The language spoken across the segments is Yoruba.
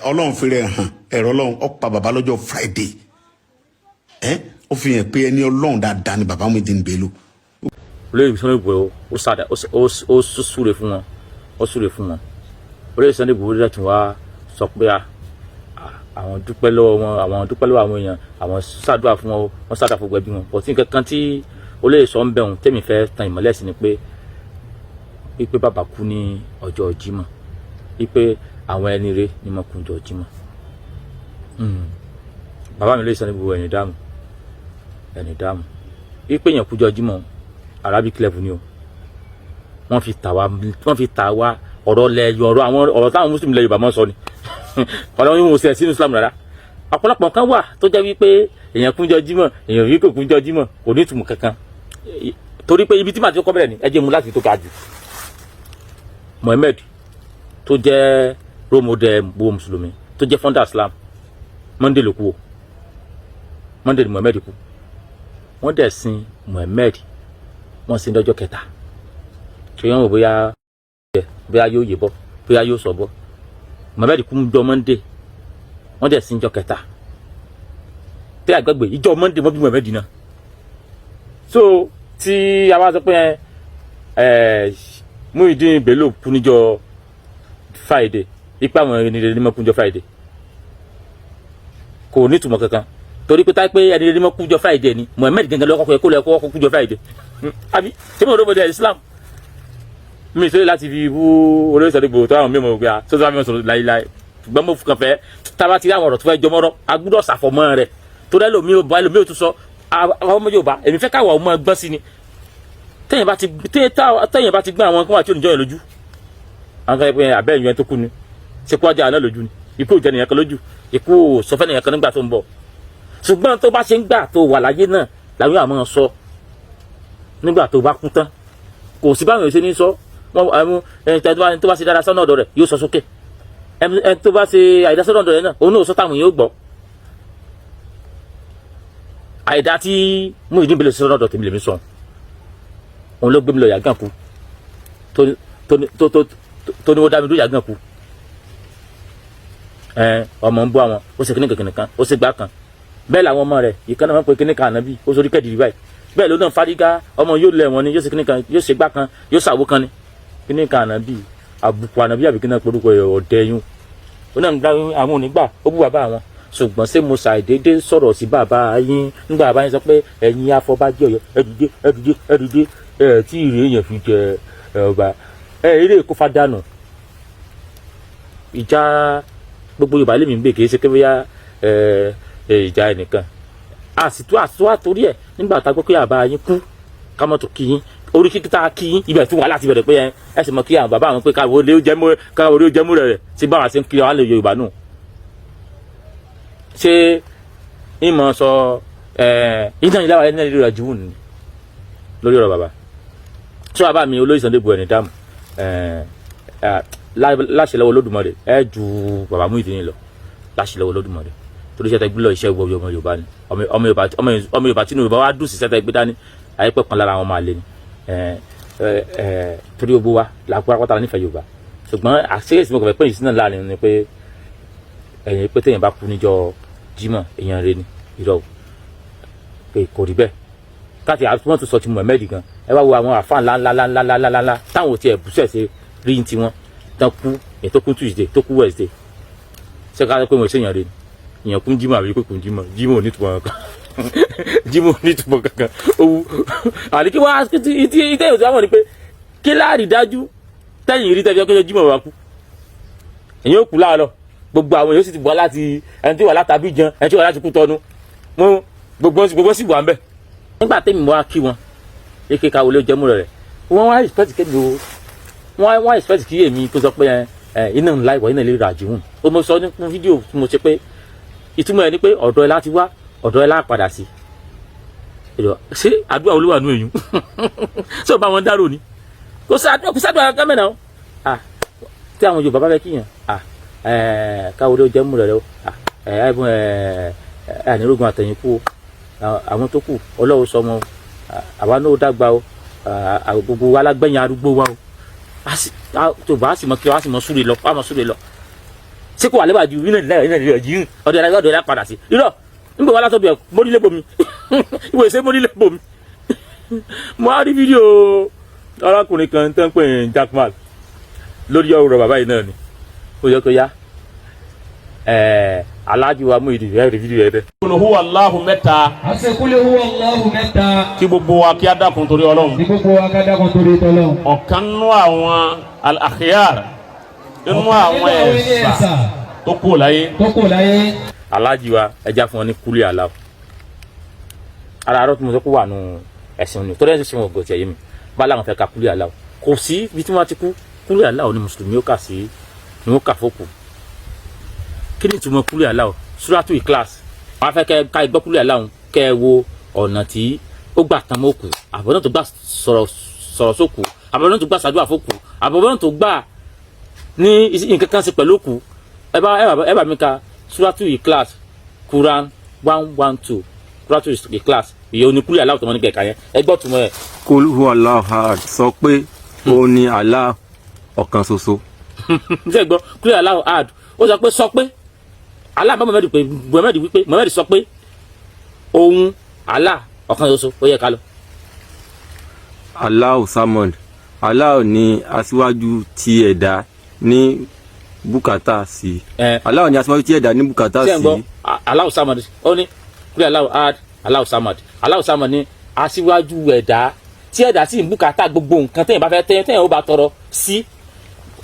Ọlọ́run fi rẹ̀ hàn, ẹ̀rọ Ọlọ́run ó pa bàbá lọ́jọ́ Friday. Ẹ ó fi hàn pé ẹni Ọlọ́run dáadáa ni bàbá Muyideen Bello. Olóyè Sunday Igboho ó sàdá, ó súre fún wọn, ó súre fún wọn. Olóyè Sunday Igboho dẹ̀ tún wá sọ pé àwọn dúpẹ́ lọ́wọ́ wọn, àwọn dúpẹ́ lọ́wọ́ àwọn èèyàn, àwọn ṣàdúrà fún wọn, wọ́n ṣàdúrà fún gbẹbí wọn. Bọ̀tí nǹkan kan tí olóyè sọ ń bẹ̀rùn tẹ́mi fẹ́ tan ìmọ́lẹ̀ sí ni pé wípé bàbá kú ní ọjọ́ Jímọ̀, wípé àwọn ẹni rere ni mo kú ọjọ́ Jímọ̀. Bàbá mi, olóyè Sunday Igboho, ẹni dáàmú, ẹni dáàmú, wípé èèyàn kú ọjọ́ Jímọ̀, Arabic level ni o. Wọ́n fi tà wá, wọ́n fi tà wá. Ọ̀rọ̀ lẹ ọ̀rọ̀ àwọn ọ̀rọ̀ táwọn Mùsùlùmí lẹ Yorùbá máa ń sọ ni ọ̀rọ̀ yìí wọ́n ṣe sínú Islam rárá. Ọ̀pọ̀lọpọ̀ kan wà tó jẹ́ wípé èèyàn kúnjọ Jímọ̀, èèyàn yìí kò kúnjọ Jímọ̀, kò ní ìtumọ̀ kankan, torí pé ibi tí màá ti kọ́ bẹ̀rẹ̀ ni ẹ jẹ́ mu láti tó ga jù. Muhammad tó jẹ́ role model gbogbo Mùsùlùmí, tó jẹ́ founder Islam, Monday ló kú o. Monday ni Muhammad kú. Wọ́n dẹ̀ sin Muhammad, wọ́n sin lọ́jọ́ kẹta. Ṣé wọ́n wò bóyá yóò yè bọ́, bóyá yóò sọ bọ́? Muhammad kú jọ Monday, wọ́n dẹ̀ sin jọ kẹta. Tẹ́ àgbàgbé ìjọ Monday wọ́n bí Muhammad náà. So tí a bá sọ pé ẹ Muyideen Bello kú níjọ́ Friday, ipa àwọn ẹni rere ní mọ́ kú níjọ́ Friday, kò ní ìtumọ̀ kankan, torí pé táyé pé ẹni rere ní mọ́ kú níjọ́ Friday ni Muhammad gangan lọ́kọ́ kó lọ́kọ́ kú níjọ́ Friday, àbí ṣé mo rò bó Islam mi sọ láti fi bú olóyè Sunday Igboho tó àwọn mímọ gbé a sọ́dọ̀ àmì sọ̀rọ̀ láíláí. Ṣùgbọ́n mo kàn fẹ́ tába ti rí àwọn ọ̀rọ̀ tó fẹ́ jọmọ́rọ́, a gbúdọ̀ ṣàfọ̀mọ́ rẹ̀, torí ẹlòmíì ò bá ẹlòmíì ò tún sọ. Àwọn ọmọ Yorùbá, èmi fẹ́ káwọn ọmọ gbọ́n sí ni. Tẹ́yìn bá ti gbọ́n, àwọn kan wà tí ò ní jọ́ yẹn lójú. Àwọn kan pé abẹ́ ìyẹn tó kú ni ṣe kó ajá náà lójú ni. Ikú ò jẹ́ nìyẹn kan lójú, ikú ò sọ fẹ́ nìyẹn kan nígbà tó ń bọ̀. Ṣùgbọ́n tó bá ṣe ń gbà tó wà láyé náà làwọn yóò máa sọ. Nígbà tó bá kú tán, kò sí báwọn ṣe ní sọ wọn. Àwọn ẹni tó bá ṣe dáadáa sọ́nà ọ̀dọ̀ rẹ̀ yóò sọ sókè, ẹni tó bá ṣe àìdá sọ́nà ọ̀dọ̀ rẹ̀ náà, òun náà sọ táwọn yóò gbọ́. Àìdá tí Muyideen Bello sọ́nà ọ̀dọ̀ tèmi lèmi sọ, òun ló gbé mi lọ Yàgànkú tó ní wọ́n dá mi dúró Yàgànkú. Ọmọ ń bọ́ àwọn, ó ṣe kíní kankan kan, ó ṣe gbá kan. Bẹ́ẹ̀ làwọn ọmọ rẹ̀ ìkànnì wọn pe kíní kan ànábì, ó sọ orí kẹ́dìrì báyìí. Bẹ́ẹ̀ ló náà fárígá, ọmọ yóò lẹ̀ wọ́n ni, yóò ṣe kíní kan, yóò ṣe gbá kan, yóò ṣàwó kan ni kíní kan ànábì, àbùkù ànábì, àbí kíní porúkọ ọ̀dẹ́ yún. Ó náà ń gbá àwọn onígbà ó bú bàbá àwọn. Ṣùgbọ́n ṣé mo ṣàìdédé sọ̀rọ̀ sí bàbá yín nígbà bàbá yín sọ pé ẹ̀yin afọbajẹ́ Ọ̀yọ́, ẹ dìde, ẹ dìde, ẹ dìde, ẹ tí ìrè èèyàn fi jẹ ọba ẹ eré kó fa dànù ìjà gbogbo Yorùbá lèmi ń gbé? Kì í ṣe pé bóyá ìjà ẹnìkan àsìtú àsìtú àtòrí ẹ. Nígbà tá a gbọ́ pé àbá yín kú, ká mọ́tò kí yín orí kíkí tá a kí yín, ibẹ̀ tún wà láti bẹ̀rẹ̀ pé ẹ sì mọ̀ kí àwọn bàbá àwọn pé káwọ́ lé jẹ́mú, káwọ́ lé jẹ́mú rẹ̀ sí báwa ṣe ń kí àwọn lè Yorùbá nù. Ṣé ìmọ̀ sọ iná ìlà iná ìlú rẹ̀ jù ní lórí ọ̀rọ̀ bàbá tí bàbá mi olóyè Sunday Igboho, ẹni dáàmú láṣẹ lọ́wọ́ Olódùmarè, ẹ ju bàbá Muyideen lọ láṣẹ lọ́wọ́ Olódùmarè, torí iṣẹ́ tẹ gbé lọ, iṣẹ́ gbogbo ọmọ Yorùbá ni. Ọmọ Yorùbá tí Yorùbá wá dùn sí iṣẹ́ tẹ gbé dání àyẹ̀pẹ̀ kan lára àwọn ọmọ àlè ni, torí gbogbo wa làpẹ́ apáta nífẹ̀ẹ́ Yorùbá. Ṣùgbọ́n àṣeyẹsí mo kàn fẹ́ pé yìí sínú láàrin ni pé ẹ̀yìn pé téèyàn bá kú níjọ́ Jímọ̀, èèyàn rẹ ni, irọ́ pé kò rí bẹ́ẹ̀. Káàtì wọ́n tún sọ ti Muhammed gan. Ẹ wá wo àwọn àfa ńlá ńlá ńlá ńlá ńlá ńlá táwọn ò tiẹ̀ bùsẹ̀ ṣe rí ní tiwọn tán kú, èyí tó kú Tuesday, tó kú Wednesday, ṣé ká pé wọ́n ṣèyàn rẹ ni? Èèyàn kún Jímọ̀ àbí pé kún Jímọ̀? Jímọ̀ ò ní ìtumọ̀ kankan, Jímọ̀ ò ní ìtumọ̀ kankan. Owó àní kí wọ́n á ìtẹ́ ìtẹ́ àwọn ni pé kí láàrí dájú tẹ́yìn rí tẹ́fẹ́ kọjọ́ Jímọ̀ wá kú. Èyàn ó kú láàárọ̀, gbogbo àwọn èèyàn sì ti bọ́ láti ẹni tí wà láti Abidjan, ẹni tí wà láti Kútọ́nù, mú gbogbo gbogbo sì wà ń bẹ̀. Nígbà tẹ́mi wá kí wọn eke ká wọlé jẹ́mú rẹ̀, wọ́n wá expect kémi o, wọ́n wá expect kí èmi kó sọ pé ẹ iná ńlá ìwọ iná lè rà jìhùn ó. Mo sọ ní fídíò tí mo ṣe pé ìtumọ̀ ẹ̀ ni pé ọ̀dọ̀ ẹ láti wá, ọ̀dọ̀ ẹ lá padà sí. Ṣé àdúrà olúwa nù èyún? Ṣé o bá wọn dárò ni? Kò sí àdúrà, kò sí àdúrà kankan mẹ́ta o. Tí àwọn Yorùbá bá fẹ́ kíyàn káwọlé ó jẹ́ mú rẹ̀ o, ẹ ẹ ànírógun àtẹ̀yìnkù o, àwọn tó kù Ọlọ́run sọmọ o, àwa náà ó dàgbà o, gbogbo wa lágbẹ̀yìn arúgbó wa o, tó bá sì mọ kí wàá sì mọ súre lọ, wàá mọ súre lọ. Ṣé kò wà lẹ́wà ju iná ìlà iná ìlà yìí ọ̀dọ̀ ẹ̀rọ ọ̀dọ̀ ẹ̀rọ padà sí irọ́ nígbà wà látọ̀dọ̀ ẹ̀ mórílẹ̀ bomi ìwé ṣe mórílẹ̀ bomi. Mo á rí fídíò arákùnrin kan tó ń pè ní Jackman lórí ọ̀rọ̀ bàbá yìí náà ni ó yẹ kó yá Aláàjì wa Muyideen ẹ̀ rí fídíò yẹn dẹ. Kul huwa Allahu mẹ́ta. Àṣẹ kúlẹ̀ huwa Allahu mẹ́ta. Kí gbogbo wa kí á dákun torí Ọlọ́run. Ní gbogbo wa ká dákun torí tọ́lọ́run. Ọ̀kan nínú àwọn al-akhyar nínú àwọn ẹ̀sà tó kù láyé. Tó kù láyé. Aláàjì wa ẹja fún ọ ní kúlẹ̀ aláwọ̀ ara arọ́ tí mo sọ pé wà nù ẹ̀sìn òní torí ẹ̀sìn ògùn tiẹ̀ yé mi bá láwọn fẹ́ ka kúlẹ̀ aláwọ̀ kò sí ibi tí wọ́n ti kú kúlẹ̀ aláwọ̀ ni mùsùlùmí ó kà sí ni ó kà fókù. Kí ni ìtumọ̀ kúlẹ̀ aláwọ̀? Suratu Ikhlas. Wọ́n á fẹ́ kẹ́ ká gbọ́ kúlẹ̀ aláwọ̀ kẹ́ ẹ wo ọ̀nà tí ó gbà tán mọ́ òkú, àbọ̀nà tó gbà sọ̀rọ̀ sọ̀rọ̀ sókù, àbọ̀nà tó gbà ṣàdúrà fókù, àbọ̀nà tó gbà ní nǹkan kan ṣe pẹ̀lú òkú. Ẹ bá mi ka Suratu Ikhlas, Quran 112, Suratu Ikhlas ìyẹn oníkúlẹ̀ aláwọ̀ tó mọ́ ní kẹ̀kẹ́ yẹn. Ẹ gbọ́ túmọ̀ ẹ̀. Kul huwa Allahu ahad, sọ pé òun ni Allah ọ̀kan ṣoṣo. Ṣe gbọ́ kúlẹ̀ aláwọ̀ ahad? Ó sọ pé, sọ pé Allah bá Muhammad pé Muhammad wípé Muhammad sọ pé òun Allah ọ̀kan ṣoṣo. Ó yẹ ká lọ. Allahu Samad, Allah ni aṣíwájú tí ẹ̀dá ní bùkátà sí. Allah ni aṣíwájú tí ẹ̀dá ní bùkátà Ṣe ń sí. gbọ́ Allahu Samad? Ó ní kúlẹ̀ aláwọ̀ ahad, Allahu Samad. Allahu Samad ni aṣíwájú ẹ̀dá tí ẹ̀dá sì ń bùkátà gbogbo nǹkan téèyàn bá fẹ́ téèyàn ó bá tọrọ sí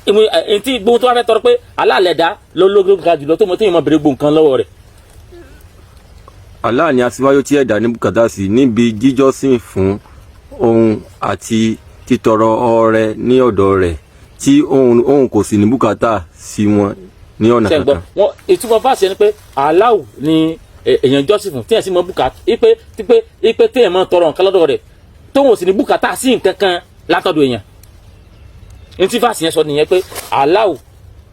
ìmú ẹ̀ tí gbogbo tó bá fẹ́ tọrọ pé aláàlẹ̀dá ló ló ga jùlọ tó mọ téèyàn mọ bèrè gbogbo nǹkan lọ́wọ́ rẹ̀. Allah ni aṣíwájú tí ẹ̀dá ní bùkátà sí níbi jíjọ́sìn fún òun àti títọrọ ọrẹ ní ọ̀dọ̀ rẹ̀, tí òun kò sì ní bùkátà sí wọn ní ọ̀nà Ṣe ń gbọ́ kankan. Wọn ìtumọ̀ fáṣẹ ni pé Allahu ni èèyàn jọ́sìn fún téèyàn sì mọ bùkátà ipe ipe ipe téèyàn mọ tọrọ nǹkan lọ́dọ̀ rẹ̀, tóun ò sì ní bùkátà sí nǹkan kan látọ̀dọ̀ èèyàn. Ní tí fáṣẹ yẹn sọ nìyẹn pé Allahu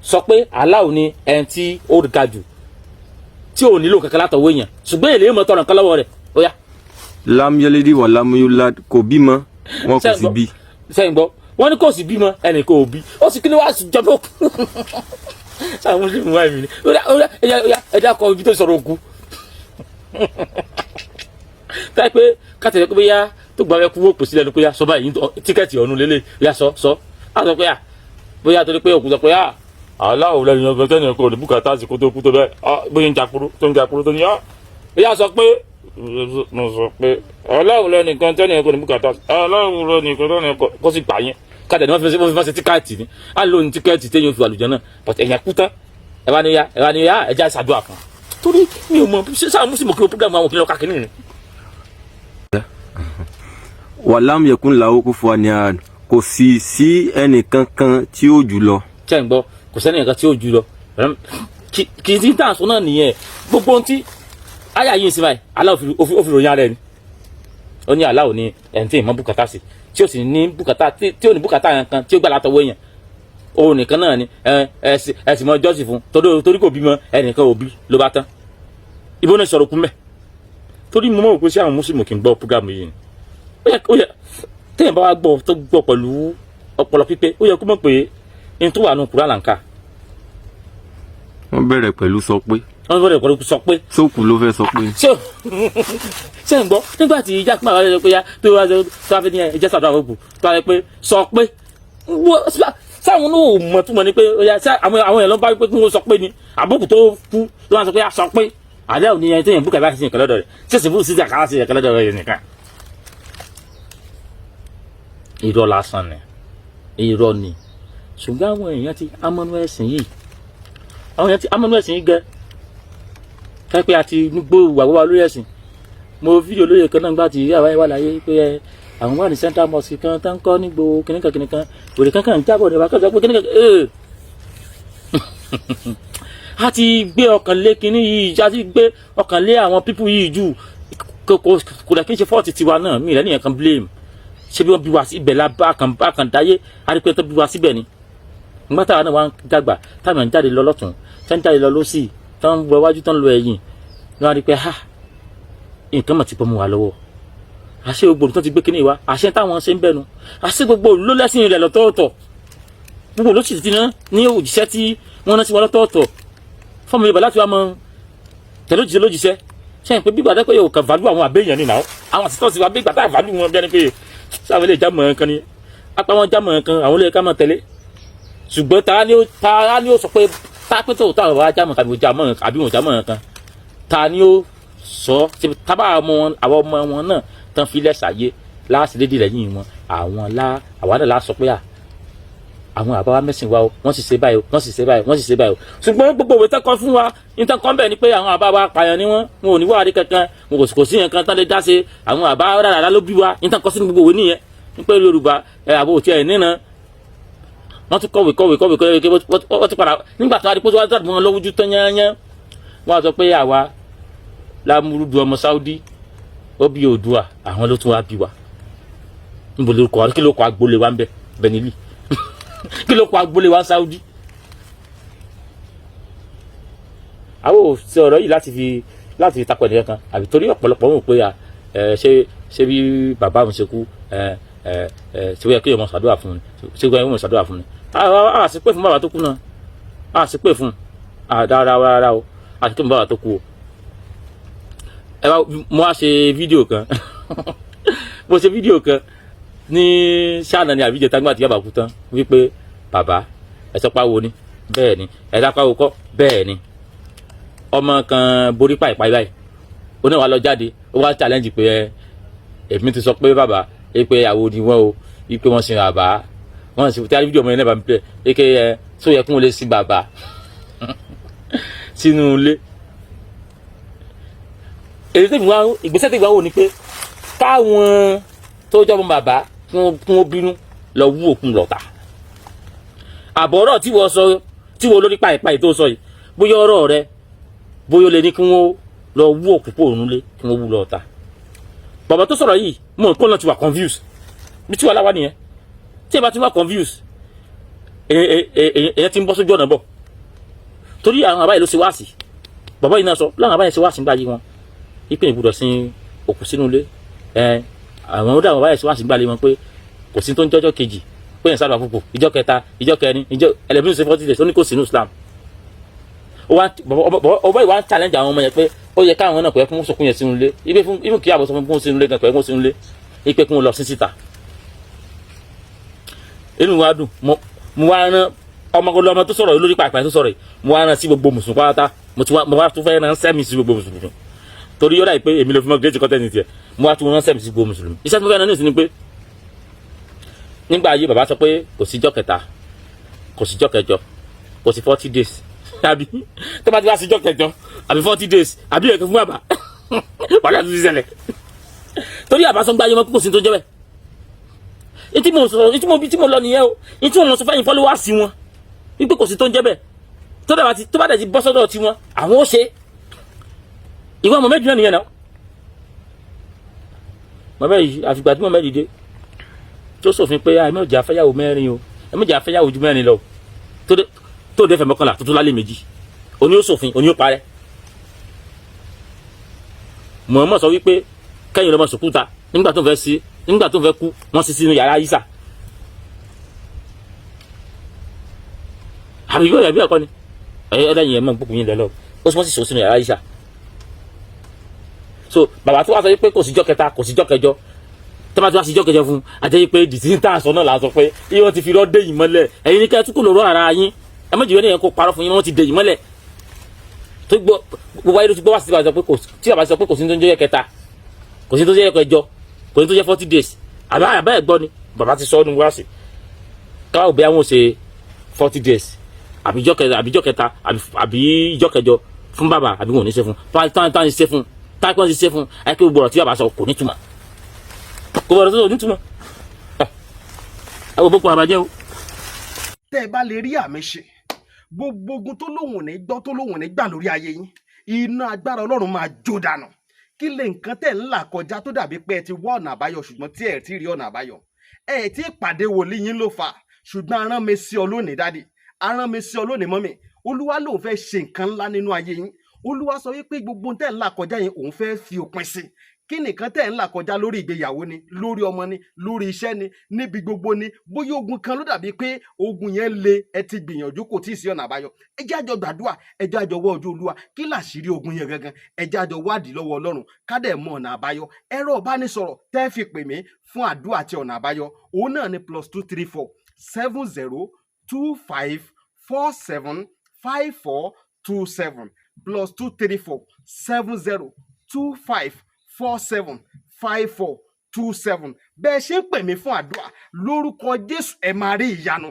sọ pé Allahu ni ẹni tí ó ga jù tí ò nílò kankan látọwọ́ èèyàn, ṣùgbọ́n èlé mọ tọrọ nǹkan lọ́wọ́ rẹ̀. Ó yá. Lam yalidi wa lam yulad, kò bímọ, wọn kò sì bí. Sẹ́yìn gbọ́, wọ́n ní kò sí bímọ, ẹnì kò bí ó sì. Kí ni wàá jọba òkú sáà mùsùlùmí wáyé mi ni? Ó yá, ó yá, ẹ̀yà ó yá, ẹ̀dá kọ ibi tó sọ̀rọ̀ òkú táyì pé kátìrẹ́ pé bóyá tó gba ẹkú wò pèsè lẹ́nu pé yá sọ báyìí, ticket ọ̀run lélẹ̀ yá sọ sọ á sọ pé à bóyá torí pé òkú sọ pé à aláwo lẹ́nu ọgbẹ́ tẹ́nì kò ní bùkátà sí kó tó kú tó bẹ́ẹ̀ á bóyá ń jakuru tó ń jakuru tó ní á bóyá sọ pé mo sọ pé aláwo lẹ́nu kan tẹ́nì kò ní bùkátà sí, aláwo lẹ́nu kan tẹ́nì kò sì gbà yẹn káàtì ni wọ́n fi ṣe ticket ni á lò ní ticket téèyàn fi àlùjọ náà. But ẹ̀yàn kú tán, ẹ bá ní ya, ẹ bá ní ya, ẹ já ṣàdúrà fún un torí mi ò mọ ṣé sáà mùsùlùmí kí o program àwọn òkè lọ káàkiri ni. Wa lam yakun lahu kufuwan ahad, kò sì sí ẹnìkankan tí ó jù lọ. Ṣe ń gbọ́? Kò sẹ́ni nǹkan tí ó jù lọ. Kì í ti tàn sọ náà nìyẹn. Gbogbo ohun tí àyà yìí ń sin báyìí, Allah ó fi ròyìn ara ẹni. Ó ní Allah ní ẹni tí ìmọ̀ bùkátà sí, tí ó sì ní bùkátà, tí ó ní bùkátà yẹn kan tí ó gbà látọwọ́ èèyàn. Òun nìkan náà ni ẹ sì mọ jọ́sìn fún torí kò bímọ, ẹnìkan ò bí, ló bá tán. Ibo náà sọ̀rọ̀ kú mẹ́ torí mo mọ̀ pé sí àwọn mùsùlùmí kì í gbọ́ program yìí ni. Ó yẹ téèyàn bá wá gbọ́ tó gbọ́ pẹ̀lú ọpọlọ pípé, ó yẹ kó mọ̀ pé ní tó wà nù Kùránì là ń kà. Wọ́n bẹ̀rẹ̀ pẹ̀lú sọ pé. Wọ́n bẹ̀rẹ̀ pẹ̀lú sọ pé. Sókù ló fẹ́ sọ pé. Ṣé ń gbọ́? Nígbà tí Jackman wá sọ pé ya tó wá sọ tó wá fi ní ẹjẹ́ sàdúrà òkú tó wá sọ pé sọ pé sáwọn náà ò mọ̀ túmọ̀ ni pé ó yá àwọn èèyàn ló bá wípé kí wọ́n sọ pé ni àbókù tó kú tó wá sọ pé sọ pé àdé òní ẹni tó yẹn búkà bá ṣe nǹkan lọ́dọ̀ rẹ̀ ṣé sì fún sísè àkàrà ṣe nǹkan lọ́dọ̀ rẹ̀ nìkan. Irọ́ lásán ni, irọ́ ni. Ṣùgbọ́n àwọn èèyàn ti amọ́nú ẹ̀sìn yìí, àwọn èèyàn ti amọ́nú ẹ̀sìn yìí gẹ́ pẹ́pẹ́ àti gbó wà wá lórí ẹ̀sìn. Mo fídíò lóye kan náà gbà tí ìyá wa láyé pé ẹ àwọn wà ní central mosque kan tó ń kọ́ nígbò kìnìkan kìnìkan òrè kankan ń jábọ̀ nípa kan sọ pé kìnìkan a ti gbé ọkàn lé kinní yìí, a ti gbé ọkàn lé àwọn people yìí jù. Kò dẹ̀ kí n ṣe fault tiwa náà. Mi ìrẹ́ nìyẹn kan blame ṣé bí wọ́n bí wa síbẹ̀ la bá kan bá kan dáyé arípẹ́ tó bí wa síbẹ̀ ni. Nígbà táwa náà wá ń dàgbà, táwọn ń jáde lọ lọ́tún, tán ń jáde lọ lọ́sì, tán ń wọ iwájú, tán ń lọ ẹ̀yìn ni wọ́n á rí pé ha, nǹkan mà ti bọ́ mọ́ wa lọ́wọ́. Àṣé gbogbo olùtọ́ ti gbé kínní wa, àṣẹ táwọn ṣe ń bẹnu, àṣé gbogbo olú ló lẹ́sìn rẹ̀ lọ́tọ̀ọ̀tọ̀, gbogbo olú sì ti ná ní òjíṣẹ́ tí wọ́n ná sí wọn lọ́tọ̀ọ̀tọ̀. Fọmọ Yorùbá láti wá mọ tẹ̀lé òjíṣẹ́ lójíṣẹ́ ṣe é pé bí gbàdá pé yóò kàn value àwọn àbẹ̀yàn ni náà, àwọn àtìtọ́ sí wa bí gbàdá value wọn bí ẹni pé sáwọn ilé ìjámọ̀ nǹkan ni apá wọn jámọ̀ nǹkan, àwọn olóyè ká máa tẹ̀lé. Ṣùgbọ́n ta ni ó sọ pé tápẹ́ tó táwọn bá jámọ̀ tàbí jámọ̀ àbí wọn jámọ̀ nǹkan, ta ni ó sọ? Tábà àwọn ọmọ wọn náà tán fi lẹ́sàyé láti lédè lẹ́yìn wọn, àwọn lá àwa náà lá sọ pé à àwọn àbáwá mẹ́sìn wa o, wọ́n sì ṣe báyìí o, wọ́n sì ṣe báyìí, wọ́n sì ṣe báyìí o. Ṣùgbọ́n gbogbo òwe tán kọ́ fún wa ní tán kọ́ ń bẹ̀ ni pé àwọn àbáwá pààyàn ni wọ́n, wọn ò ní wàhálì kankan, wọn kò sí nǹkan tán lè dá ṣe, àwọn àbá rárá ló bí wa. Ní tán kọ́ sínú gbogbo òwe nìyẹn ní pé Yorùbá ẹ àbò tí ẹ níran. Wọ́n tún kọ̀wé kọ̀wé kọ̀wé kọ̀wé, wọ́n ti padà nígbà tó wá di pé wọ́n ti wọn lọ́wọ́jú tán yányán, wọ́n á sọ pé àwa lámúrúdu ọmọ Saudi ó bí Oòduà, àwọn ló tún wá bí wa. Níbo ló kọ? Kí ló kọ agboolé wa ń bẹ Benili? Kí ló kọ agboolé wa Saudi? Àwọn ò ṣe ọ̀rọ̀ yìí láti fi takò ẹnìkan kan àbí torí ọ̀pọ̀lọpọ̀ wọn ò pé ẹ ṣe bí bàbá mi ṣe kú, ẹ ẹ ẹ ṣe wọ́n yẹ kí ọmọ ṣàdúrà fún mi, ṣe wọ́n yẹ kí ọmọ ṣàdúrà fún mi. A sì pé fún bàbá tó kú náà, a sì pé fún rárá rárá o, a sì pé fún bàbá tó kú o. Ẹ wá, mo wá ṣe fídíò kan, mo ṣe fídíò kan ní sáànà ní àbíjẹ tágbà tí bàbá kú tán, wípé bàbá ẹ sọ pé àwo ni, bẹ́ẹ̀ ni ẹ dápá wo kọ́, bẹ́ẹ̀ ni ọmọ kan borí pàìpàì báyìí, ó náà wá lọ jáde, ó wá challenge pé ẹ èmi ti sọ pé bàbá ẹ pé àwo ni wọ́n o, wípé wọ́n sin bàbá, wọ́n sì tí a fídíò ọmọ yẹn náà bá mi pẹ́ ẹ ké ẹ tó yẹ kí wọ́n lè sin bàbá sínú ilé. Èyí tèmi wá, ìgbésẹ̀ tèmi wá wò ni pé káwọn tó jọmọ bàbá kí wọ́n bínú lọ wú òkun lọ́ta. Àbọ̀rọ̀ tí wọ́n sọ, tí wọ́n lórí pàìpàì tó sọ yìí, bóyá ọ̀rọ̀ rẹ bóyá ó lè ní kí wọ́n lọ wú òkú pò nílé, kí wọ́n wú lọ́ta. Bàbá tó sọ̀rọ̀ yìí mọ̀ nǹkan náà ti wà confused bí tí wàhálà wà nìyẹn. Tí ẹ bá ti wà confused, èyàn ti ń bọ́ sójú ọ̀nà bọ̀, torí àwọn àbáyé ló ṣe wáàsì. Bàbá yìí náà sọ láwọn àbáyé ṣe wáàsì nígbà yìí wọn ìpín ìgbúdọ̀ sin òkú sínú ilé. Ẹ àwọn ọdọ àwọn àbáyé ṣe wáàsì nígbà yìí wọn pé kò sí tó ń jọjọ kejì pé yẹn sábà púpọ̀ ìjọ kẹta, ìjọ kẹrin, ìjọ ẹlẹ́bí ṣe 40 days, ó ní kò sínú Islam. Ọba ìwà ń challenge àwọn ọmọ yẹn pé ó yẹ káwọn náà kò yẹ kó sọkún yẹn sínú ilé, ibi fún ibi kí àbọ̀ sọ fún kó sínú ilé gan, kò yẹ kó sínú ilé, ipe kó lọ sí síta. Inú wa dùn. Mo wá rán ọmọ tó sọ̀rọ̀ lórí pàápàá tó sọ̀rọ̀ yìí, mo wá rán sí gbogbo mùsùlùmí pátá. Mo wá tún fẹ́ rán sẹ́mi sí gbogbo mùsùlùmí, torí yọ̀dà yìí pé èmi ló fi mọ́ great content tiẹ̀. Mo wá tún rán sẹ́mi sí gbogbo mùsùlùmí. Iṣẹ́ tí mo fẹ́ rán ní ìsìn ni pé nígbà ayé bàbá sọ pé kò síjọ́ kẹta, kò síjọ́ kẹjọ, kò sí 40 days, àbí tó bá ti wá síjọ́ kẹjọ àbí 40 days àbí ẹ̀kẹ́ fún bàbá, wàhálà tó ti ṣẹlẹ̀, torí àbá sọ gbáyé mọ́ kò sí tó jẹ́ bẹ́ẹ̀. Etí mo sọ, etí mo bí tí mo lọ nìyẹn o. Etí mo sọ fẹ́yìn followers wọn wípé kò sí tó ń jẹ́ bẹ́ẹ̀. Tó dẹ̀ bá ti tó bá dẹ̀ ti bọ́ sọ́dọ̀ tiwọn, àwọn ó ṣe ìwé ọmọ méjì náà nìyẹn náà. Mọ̀mẹ́ yìí, àfìgbà tí mọ̀mẹ́ dìde tó sòfin pé ẹ má jẹ́ afẹ́yàwó mẹ́rin o, ẹ má jẹ́ afẹ́yàwó ju mẹ́rin lọ, tó dé fẹ́ mọ́kànlá tó tó lálẹ́ méjì, òní ó sòfin, òní ó parẹ́. Mọ̀ọ́mọ̀ sọ wípé kẹ́yìn lọ́mọ sòkúta nígbà tó ń fẹ́ sí, nígbà tó ń fẹ́ kú, wọ́n sì sínú yàrá Ìsà àbí yóò yàbí ẹ̀kọ́ ni ẹlẹ́yìn ẹ̀ mọ̀ gbókùn yín lẹ́lọ́, ó sì wọ́n sì sọ sínú yàrá Ìsà. So bàbá tó wá sọ pé kò síjọ́ kẹta, kò síjọ́ kẹjọ, tó bá ti wá síjọ́ kẹjọ fún àjẹ́ pé dìtí tá a sọ náà là á sọ pé iye wọn ti fi rọ́ dé yìí mọ́lẹ̀. Ẹ̀yin ní kẹ́ ẹ tún kò lọ́rọ́ ara yín, ẹ má jìwé nìyẹn kó parọ́ fún yín, wọ́n ti dé yìí mọ́lẹ̀. Tó gbọ́ gbogbo ayé ló ti gbọ́ wá sí bàbá sọ pé kò tí bàbá sọ pé kò sí tó ń jẹ́ kẹta, kò sí tó ń jẹ́ kẹjọ, kò sí tó ń jẹ́ 40 days. Àbá àbá ẹ̀ gbọ́ ni bàbá ti sọ ọ́ nu wá sí káwá òbí àwọn ò ṣe 40 days àbíjọ́ kẹta, àbíjọ́ kẹta, àbíjọ́ kẹjọ fún bàbá, àbí wọn ò ní ṣe fún táwọn táwọn ṣe fún táwọn ṣe fún ayé kí gbogbo ọ̀rọ̀ tí bàbá sọ kò ní túmọ̀, kò bọ̀rọ̀ tó ní túmọ̀. Àwọn boko àbájẹ́ o. Tẹ́ ẹ bá lè rí àmì ṣe, gbogbo ogun tó lóhùn ní gbọ́, tó lóhùn ní gbà lórí ayé yín, iná agbára Ọlọ́run máa jó dànù. Kí lè nǹkan tẹ́ ń là kọjá tó dàbí pé ẹ ti wá ọ̀nà àbáyọ, ṣùgbọ́n tí ẹ ti rí ọ̀nà àbáyọ, ẹ ti pàdé wòlíì yín ló fà? Ṣùgbọ́n arán mi sí ọ lónìí dádì, arán mi sí ọ lónìí mọ́mì. Olúwa lòun fẹ́ ṣe nǹkan ńlá nínú ayé yín. Olúwa sọ wípé gbogbo tẹ́ ń là kọjá yẹn, òun fẹ́ fi òpin sí. Kí nìkan tẹ̀ ń là kọjá lórí ìgbéyàwó ni, lórí ọmọ ni, lórí iṣẹ́ ni, níbi gbogbo ni? Bóyá ogun kan ló dàbí pé ogun yẹn le, ẹ ti gbìyànjú, kò tí ì sí ọ̀nà àbáyọ. Ẹ jẹ́ àjọ gbàdúrà, ẹ jẹ́ àjọ wọ́ ojú Olúwa. Kí làṣírí ogun yẹn gangan? Ẹ jẹ́ àjọ wádìí lọ́wọ́ Ọlọ́run, ká dẹ̀ mọ ọ̀nà àbáyọ. Ẹ̀rọ ìbánisọ̀rọ̀ tẹ́ fi pè mí fún àdúrà àti ọ̀nà àbáyọ, òun náà ni +234 70 25 47 54 27, +234 70 25 47 54 27. Bẹ́ẹ̀ ṣe ń pè mí fún àdúrà, lórúkọ Jésù, ẹ máa rí ìyanu.